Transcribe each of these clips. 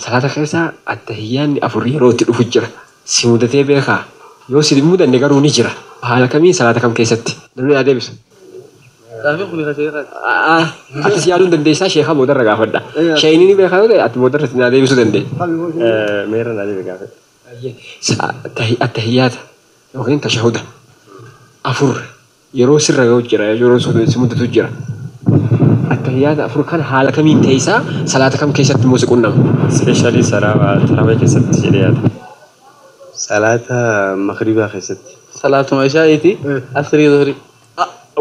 Salaata keessa attahiyyaanni afur yeroo itti dhufu jira. Si mudatee beekaa? Yoo si mudanne garuu ni jira. Haala kamiin salaata kam keessatti? Namni naa deebisu. Gaafiin kun sheekaati. Atis yaaduu hin dandeessaa sheekaa boodarra gaafadha. Sheeyini ni beekaa yoo ta'e ati boodarra naa deebisuu dandeessa. Meerra naa deebi gaafadha. Attahiyyaata yookiin tashahuda afur yeroo sirra yoo jira yeroo si mudatu jira. Attahiyyaata afur kan haala kamiin teessaa salaata kam keessatti immoo si qunnama? Especially tarawih keessatti jedhee yaada. Salaata maghribaa keessatti. Salaatuma ishaa'iiti. Asrii zuhrii.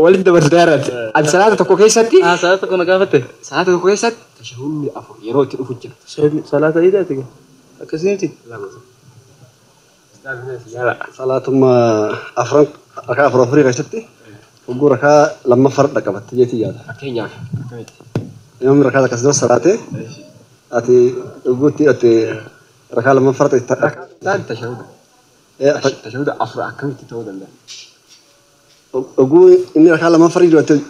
Walitti dabartee irratti. Ati salaata tokko keessatti? Salaata tokko na gaafatte. Salaata tokko keessatti tashahudni afur yeroo itti dhufu jira. Salaata iidaati. Akkasii miti. Salaatuma afran rakaa afur afurii keessatti hogguu rakaa lammaffaa dhaqqabatte jeetii yaada. Fakkeenyaaf akkamitti? Imaamni rakaa akkas dura salaate ati hogguutti hidhatte rakaa lammaffaa Rakaan tashahuda. Tashahuda afur akkamitti ta'uu danda'a? Hogguu inni rakaa lammaffaa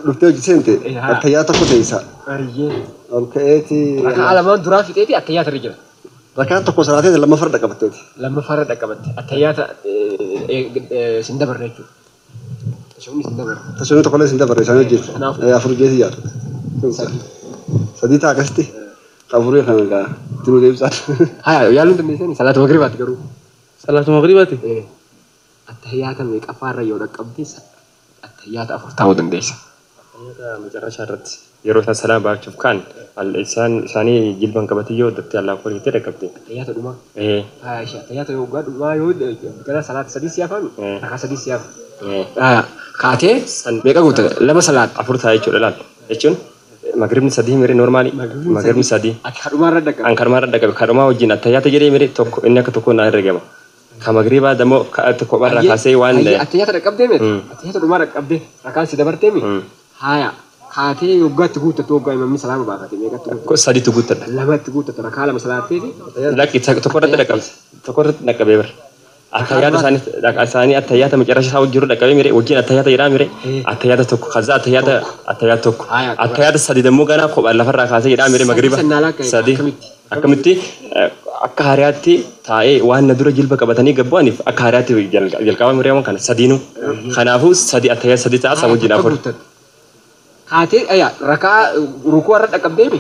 dhuftee hojii seente attayyaa tokko teessa. Ol ka'eeti. Rakaa lamaan duraa fixeeti attayyaata irra jira. Rakaa tokko salaatee lammaffaa dhaqqabatteeti. Lammaffaa dhaqqabatte attayyaata sin dabarre jechuudha. Tashahudni sin dabarre. Tashahudni tokkollee sin dabarre isaan hojjetu. Afur jeeti yaadu. Sadii ta'a akkasitti. Afurii kana egaa itti nu deebisaa. Haya yaaluu hin dandeessanii salaata magribaati garuu. Salaata magribaati? Attayyaata meeqaffaarra yoo dhaqqabde attayyaata afur ta'uu dandeessa. Attayyaata macarrashaa irratti yeroo isaan salaama baachuuf kaan isaanii jilban qabatee yoo daftee Allaa akbar jettee dhaqqabde. Attayyaata dhumaa? Haya ishee attayyaata yoo dhumaa yoo gara salaata sadii si hafan rakaa sadii si hafa. Haya kaatee meeqa guuttata? Lama salaata. Afur ta'a jechuudha laal jechuun magribni sadii mire normaali magribni sadii. Ati kadhumaa irra dhaqqabe. An kadhumaa irra dhaqqabe kadhumaa wajjin attayyaata jedhee mire tokko inni akka tokko naa herregama. Ka magribaa dammoo kophaarraa kaasee waan. Attayyaata dhaqqabdee miti? Attayyaata dhumaa dhaqqabdee rakaan si dabartee mi? Haya kaatee yoggaatti guuttattu hoggaa imamni salaama baafate meeqatti guuttatta? Sadiitu guuttadha. Lamatti guuttatta rakaa lama salaatteeti. Lakki tokko irratti dhaqqabe tokko irratti dhaqqabee bara. Attayyaata isaanii attayyaata macarrasha isaa jiru dhaqqabee mire wajjin attayyaata jedhaa mire attayyaata tokko kaza attayyaata attayyaata tokko attayyaata sadi dammoo ganaa kophaa lafarraa kaasee jedhaa mire magriba sadi akkamitti akka hariyaatti taa'ee waan na dura jilba qabatanii gabbu'aniif akka hariyaatti jalqaba miree waan kana sadiinuu kanaafuu sadi attayyaata sadi ta'a isa wajjin afur. Kaatee aya rakaa rukuu irra dhaqqabdee mi?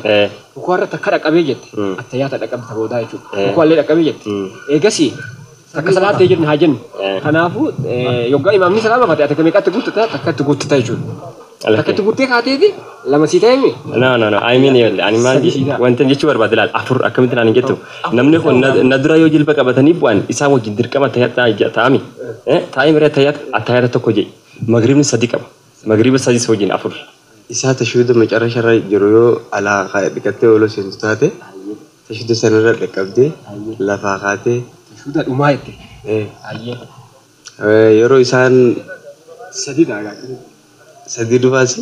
Rukuu irra takka dhaqqabee jette attayyaata dhaqqabta boodaa jechuudha. Rukuu illee dhaqqabee jette. Eegasii takka salaattee jennu haa jennu. Kanaafuu yoggaa imaamni salaama fate ati meeqatti guuttata takkatti guuttata jechuudha. Takkatti guuttee kaateeti lama sii ta'e mi? No no no I mean ani maal wanta jechuu barbaade laal afur akkamitti naan hin jettu namni kun na dura yoo jilba qabatanii bu'an isaan wajjin dirqama ta'ami taa'ee miree attayyaata tokko jedhi magribni sadi qaba magriba sadii isa wajjin afur. Isaa tashuuda macarrasha irra jiru yoo alaa dhiqattee ooluu seentu taate tashuuda sanarra dhaqqabdee lafaa kaatee. Tashuuda dhumaa jette. Yeroo isaan Sadii dha. Sadii dhufaasi.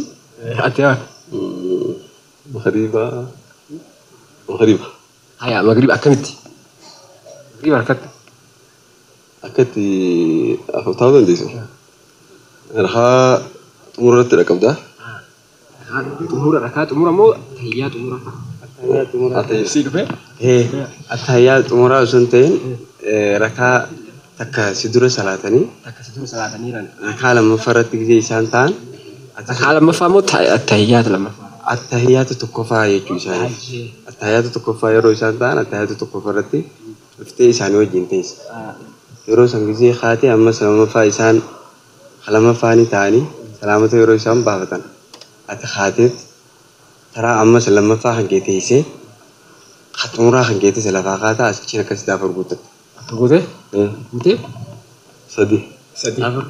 Ati yaa. Magriba. Magriba. Haya magriba akkamitti? Magriba akkatti? Akkatti afur ta'uu dandeessu. Rakaa xumura irratti dhaqqabdaa. Xumura rakaa xumura moo tayyaa xumura? Attayyaa si dhufee? Attayyaa xumuraa osoo hin ta'in rakaa takka si dura salaatanii. Takka si dura salaatanii jiran. Rakaa lammaffaa irratti gisee isaan ta'an. Rakaa lammaffaa moo attayyaata lammaffaa? Attayyaata tokkoffaa jechuu isaaniif. Attayyaata tokkoffaa yeroo isaan ta'an attayyaata tokkoffaa irratti dhuftee isaanii wajjin teessa. Yeroo san gisee kaatee ammas lammaffaa isaan lammaffaanii ta'anii salaamata yeroo isaan baafatan. Ati kaateet taraa ammas lammaffaa kan kee teessee xumuraa kan kee teesse lafaa kaataa achiin akkasitti afur guuttatte. Afur guutee? Guutee? Sadi. Sadi. Afur.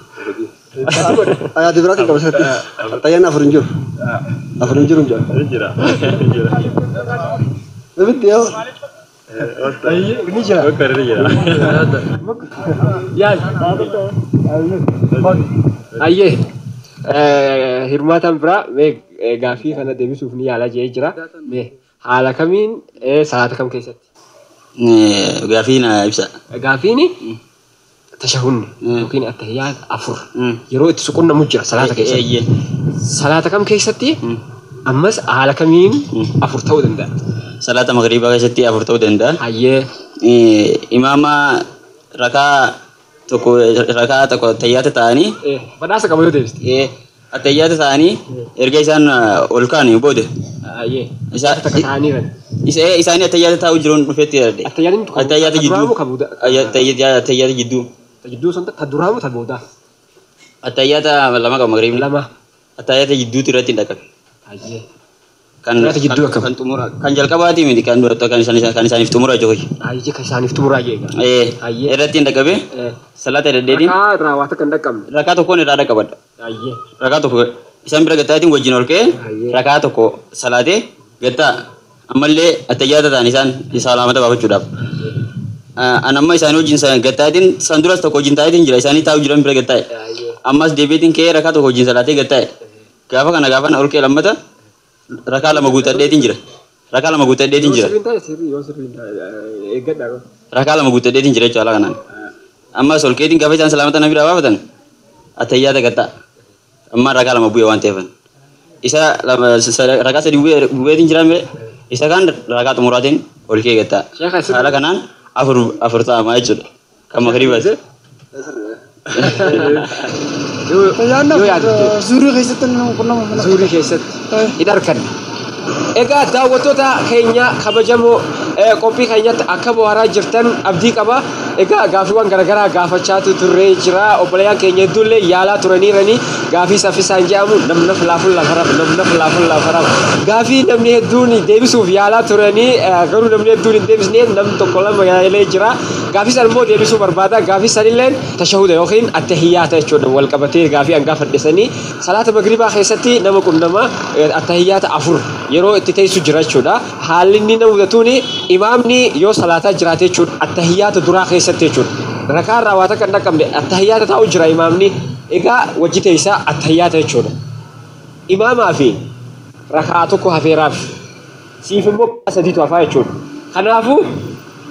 Ayaati biraatiin qaba sirriitti. Xayyaan afur hin jiru. Afur hin jiru hin jiru. Jira. Ibitti yoo. Ni jira. Ni jira. Yaal. Ayyee. Hirmaataan biraa mee gaaffii kana deebisuuf ni yaalaa jedhee jira. Mee haala kamiin salaata kam keessatti? Gaaffii na ibsa. Gaaffiin tashahunni yookiin attahiyyaat afur yeroo itti suqunnamu jira salaata keessatti. Salaata kam keessatti ammas haala kamiin afur ta'uu danda'a? Salaata magriibaa keessatti afur ta'uu danda'a. Hayyee. Imaama rakaa tokko attayyaata ta'anii. Badhaasa qaba yoo deebiste. Attayyaata ta'anii erga isaan ol kaanii booda. Hayyee. Takka ta'anii jiran. Isaanii attayyaata taa'uu jiruun dhufeetti yaadde. Attayyaata jidduu. Attayyaata jidduu. Jidduu sun ta duraa moo ta boodaa? Attayyaata lama qaba magriibni. Lama. Attayyaata jidduutu irratti hin dhaqqabe. Hayyee. Kan xumura kan jalqabaati miti kan isaaniif xumura jechuudha. Hayyee kan isaaniif xumuraa jechuudha. Irratti hin dhaqqabe. Salaata deddeetiin. Rakaa irraa waa takka hin dhaqqabne. Rakaa tokkoon irraa dhaqqabadha. Hayyee. Rakaa tokko isaan bira gattaatiin wajjin ol ka'ee rakaa tokko salaatee gattaa ammallee attayyaata ta'an isaan salaamata baafachuudhaaf. An amma isaanii wajjin gattaatiin san duras tokko wajjin taa'eetiin jira isaanii taa'u jiran bira gattaa'e. Ammas deebiitiin ka'ee rakaa tokko wajjin salaatee gattaa'e. Gaafa kana gaafa ol ka'e lammata rakaa lama guuttadheetiin jira. Rakaa lama guuttadheetiin jira. Rakaa lama guuttadheetiin jira jechuudha kanaan. Ammas ol ka'eetiin gaafa isaan salaamata na biraa baafatan attayyaata gattaa. Amma rakaa lama bu'ee waan ta'eef. Isa rakaa sadi bu'eetiin jira isa kaan rakaa xumuraatiin ol ka'ee gattaa. Haala kanaan afur ta'amaa jechuudha. Kan magriibaati. Yoo yaadatte. Zuurii keessatti nama qunnama. Zuurii keessatti hin arganne. Egaa daawwattoota keenya kabajamoo qophii keenyatti akka bohaaraa jirtan abdii qaba. Egaa gaaffiiwwan garaagaraa gaafachaa turree jira. Obboleeyyan keenya hedduullee yaalaa turaniiranii gaafii saffisaan jedhamu namna filaafuun lafa rafu namna filaafuun lafa rafu. Gaafii namni hedduun deebisuuf yaalaa turanii garuu namni hedduun hin deebisne namni tokko lama yaalee jira. Gaafii san immoo deebisuu barbaada. Gaafii sanillee tashahuda yookiin attahiyyaata jechuudha wal qabatee gaafii an gaafadhe salaata magriibaa keessatti nama qunnama attahiyyaata afur yeroo itti teessu jira jechuudha. Haalli inni nama mudatuun imaamni yoo salaataa jiraate jechuudha attahiyyaata duraa keessatti jechuudha. Rakaa irraa waa takka hin dhaqqabne attahiyyaata taa'u jira imaamni. Egaa wajji teessaa attahiyyaata jechuudha. Imaamaa fi rakaa tokko hafeeraaf siif immoo sadiitu hafaa jechuudha. Kanaafuu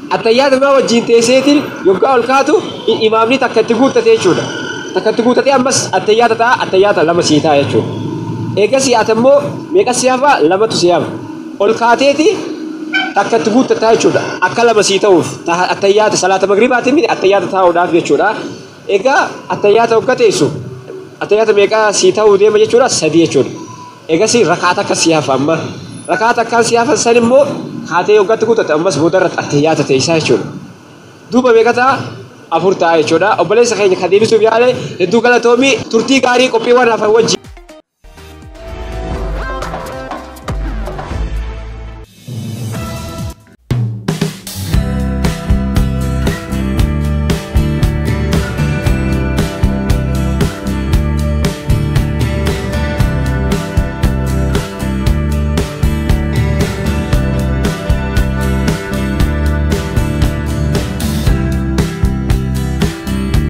attahiyyaata imaa wajjin teesseetiin yoggaa ol kaatu imaamni takka itti guuttate jechuudha. Takka itti guuttatee ammas attahiyyaata ta'a attahiyyaata lama sii ta'a jechuudha. Eegas ati immoo meeqa si hafa lamatu si hafa. Ol kaateeti takka itti guuttataa jechuudha. Akka lama sii ta'uuf attahiyyaata salaata magriibaatiin miti attahiyyaata taa'uudhaaf jechuudha. Egaa attahiyyaata hogga teessu attahiyyaata meeqa sii ta'uu deema jechuudha sadi jechuudha. Eegas rakaa takka si hafa amma. Rakaa takkaan si hafa san immoo kaatee hoggatti guuttatte ammas booda irratti attahiyyaata teessaa jechuudha. Duuba meeqa ta'a? Afur ta'a jechuudha. Obboleessa keenya kan deebisuuf yaale hedduu galatoomii turtii gaarii qophiiwwan hafan wajjin.